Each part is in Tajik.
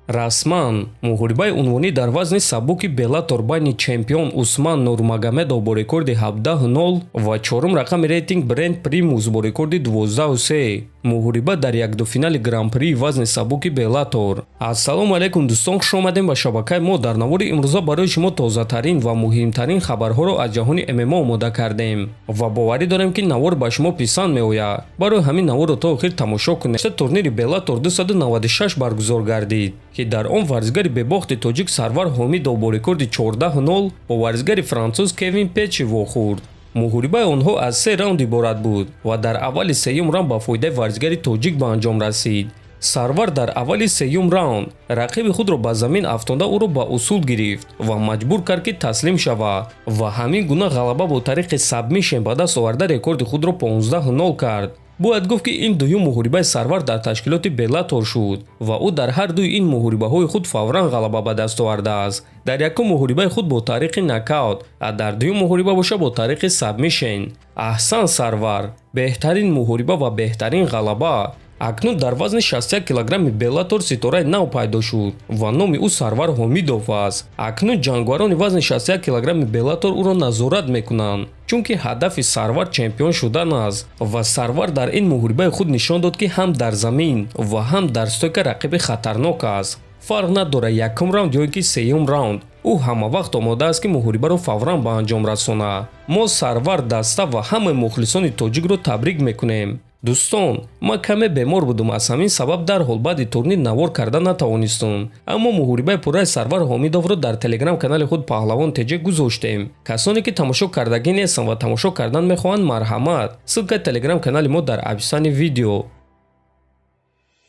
Расман муҳорибаи унвонӣ дар вазни сабуки Беллатор байни чемпион Усман Нурмагомедов бо рекорди 17-0 ва чорум рақами рейтинг Брент Примус бо рекорди 12-3. Муҳориба дар якдуфинали Гран-прии вазни сабуки Беллатор. Ассалому алайкум, дӯстон, хуш омадем ба шабакаи мо. Дар навори имрӯза барои шумо тозатарин ва муҳимтарин хабарҳоро аз ҷаҳони ММА омода кардем ва боварӣ дорем, ки навор ба шумо писанд меояд. Барои ҳамин наворро то охир тамошо кунед. Турнири Беллатор 296 баргузор гардид, ки дар он варзигари бебохти тоҷик Сарвар Ҳомидов бо рекорди 14-0 бо варзигари француз Кевин Печи вохӯрд. Муҳорибаи онҳо аз се раунд иборат буд ва дар аввали сеюм раунд ба фоидаи варзигари тоҷик ба анҷом расид. Сарвар дар аввали сеюм раунд рақиби худро ба замин афтонда, ӯро ба усул гирифт ва маҷбур кард, ки таслим шавад, ва ҳамин гуна ғалаба бо тариқи сабмишн ба даст оварда, рекорди худро 15-0 кард. Бояд гуфт, ки ин дуюм муҳорибаи Сарвар дар ташкилоти Беллатор шуд ва ӯ дар ҳар дуи ин муҳорибаҳои худ фавран ғалаба ба даст овардааст. Дар якум муҳорибаи худ бо тариқи нокаут, а дар дуюм муҳориба боша бо тариқи сабмишн. Аҳсан, Сарвар, беҳтарин муҳориба ва беҳтарин ғалаба. Акнун дар вазни 61 килограмми Беллатор ситораи нав пайдо шуд ва номи ӯ Сарвар Ҳомидов аст. Акнун ҷанговарони вазни 61 килограмми Беллатор ӯро назорат мекунанд, чунки ҳадафи Сарвар чемпион шудан аст. Ва Сарвар дар ин муҳорибаи худ нишон дод, ки ҳам дар замин ва ҳам дар стойка рақиби хатарнок аст. Фарқ надорад, якум раунд ё ин ки сеюм раунд, ӯ ҳамавақт омода аст, ки муҳорибаро фавран ба анҷом расонад. Мо Сарвар, даста ва ҳамаи мухлисони тоҷикро табрик мекунем. Дӯстон, ман каме бемор будум, аз ҳамин сабаб дарҳол баъди турнир навор карда натавонистум, аммо муҳорибаи пурраи Сарвар Ҳомидовро дар телеграм канали худ Паҳлавон ТЖ гузоштем. Касоне ки тамошо кардагӣ нестанд ва тамошо кардан мехоҳанд, марҳамат, ссылкаи телеграм канали мо дар описании видео.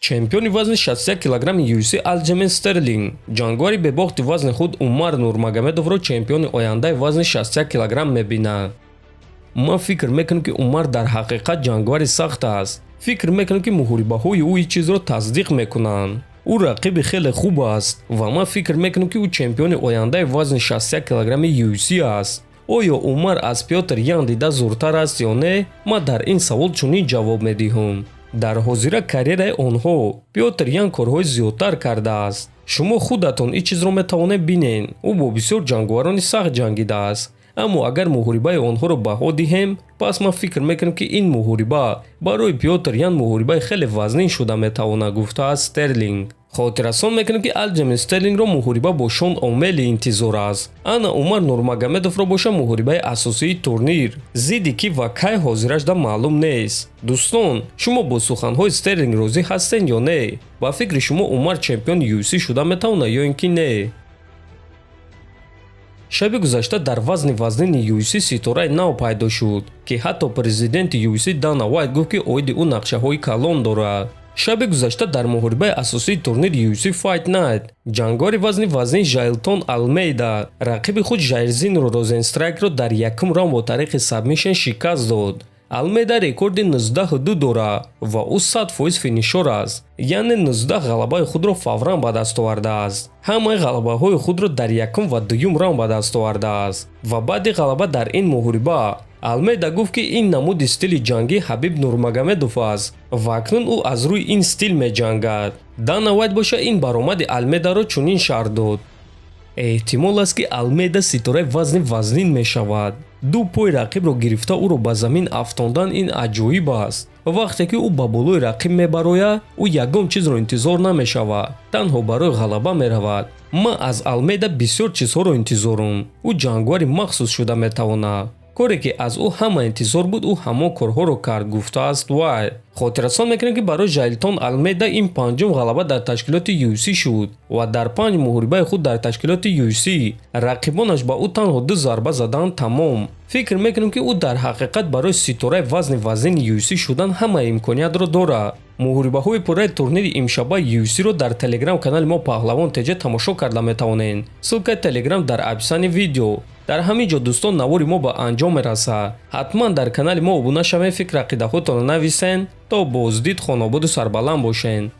Чемпиони вазни 61 килограмми UFC Алҷамен Стерлинг ҷанговари бебохти вазни худ Умар Нурмагомедовро чемпиони ояндаи вазни 61 килограмм мебинад. «Ман фикр мекунам, ки Умар дар ҳақиқат ҷанговари сахт аст. Фикр мекунам, ки муҳорибаҳои ӯ ин чизро тасдиқ мекунанд. Ӯ рақиби хеле хуб аст ва ман фикр мекунам, ки ӯ чемпиони ояндаи вазни 61 килограмми UFC аст. Оё Умар аз Пётр Ян дида зуртар аст ё не? Ман дар ин савол чунин ҷавоб медиҳам: дар ҳозира карьераи онҳо Пётр Ян корҳои зиёдтар кардааст. Шумо худатон ин чизро метавонед бинед. Ӯ бо бисёр ҷанговарони сахт ҷангидааст. Аммо агар муҳорибаи онҳоро баҳо диҳем, пас ман фикр мекунам, ки ин муҳориба барои Пётр Ян муҳорибаи хеле вазнин шуда метавонад», гуфтааст Стерлинг. Хотиррасон мекунем, ки Алҷамен Стерлингро муҳориба бо Шон О'Мелли интизор аст, ана Умар Нурмагомедовро боша муҳорибаи асосии турнир зидди ки ва кай ҳозирашда маълум нест. Дӯстон, шумо бо суханҳои Стерлинг розӣ ҳастед ё не? Ба фикри шумо, Умар чемпиони UFC шуда метавонад ё ин ки не? Шаби гузашта дар вазни вазнини UFC ситораи нав пайдо шуд, ки ҳатто президенти UFC Дана Уайт гуфт, ки оиди ӯ нақшаҳои калон дорад. Шаби гузашта дар муҳорибаи асосии турнири UFC Fight Night ҷанговари вазни вазнин Жайлтон Алмейда рақиби худ Жайрзинро Розенстрайкро дар якум раунд бо тариқи сабмишн шикаст дод. Алмейда рекорди 19-2 дорад ва ӯ 100% финишер аст, яъне 19 ғалабаи худро фавран ба даст овардааст. Ҳамаи ғалабаҳои худро дар якум ва дуюм раунд ба даст овардааст. Ва баъди ғалаба дар ин муҳориба Алмейда гуфт, ки ин намуди стили ҷангӣ Ҳабиб Нурмагомедов аст ва акнун ӯ аз рӯи ин стил меҷангад. Дана Вайт боша ин баромади Алмейдаро чунин шарҳ дод: «Эҳтимол аст, ки Алмейда ситораи вазни вазнин мешавад. Ду пои рақибро гирифта, ӯро ба замин афтондан — ин аҷоиб аст. Вақте ки ӯ ба болои рақиб мебарояд, ӯ ягон чизро интизор намешавад, танҳо барои ғалаба меравад. Ман аз Алмейда бисёр чизҳоро интизорум. Ӯ ҷанговари махсус шуда метавонад. Коре ки аз ӯ ҳама интизор буд, ӯ ҳамон корҳоро кард», гуфтааст Вайт. Хотиррасон мекунем, ки барои Жайлтон Алмейда ин панҷум ғалаба дар ташкилоти UFC шуд ва дар панҷ муҳорибаи худ дар ташкилоти UFC рақибонаш ба ӯ танҳо ду зарба заданд, тамом. «Фикр мекунем, ки ӯ дар ҳақиқат барои ситораи вазни вазнини UFC шудан ҳама имкониятро дорад». Муҳорибаҳои пурраи турнири имшабаи UFC-ро дар телеграм-канали мо Паҳлавон ТЖ тамошо карда метавонед. Ссылкаи телеграм дар описании видео. Дар ҳамин ҷо, дӯстон, навори мо ба анҷом мерасад. Ҳатман дар канали мо обуна шавед, фикр ақидаҳотонро нависен. То боздид, хонободу сарбаланд бошед.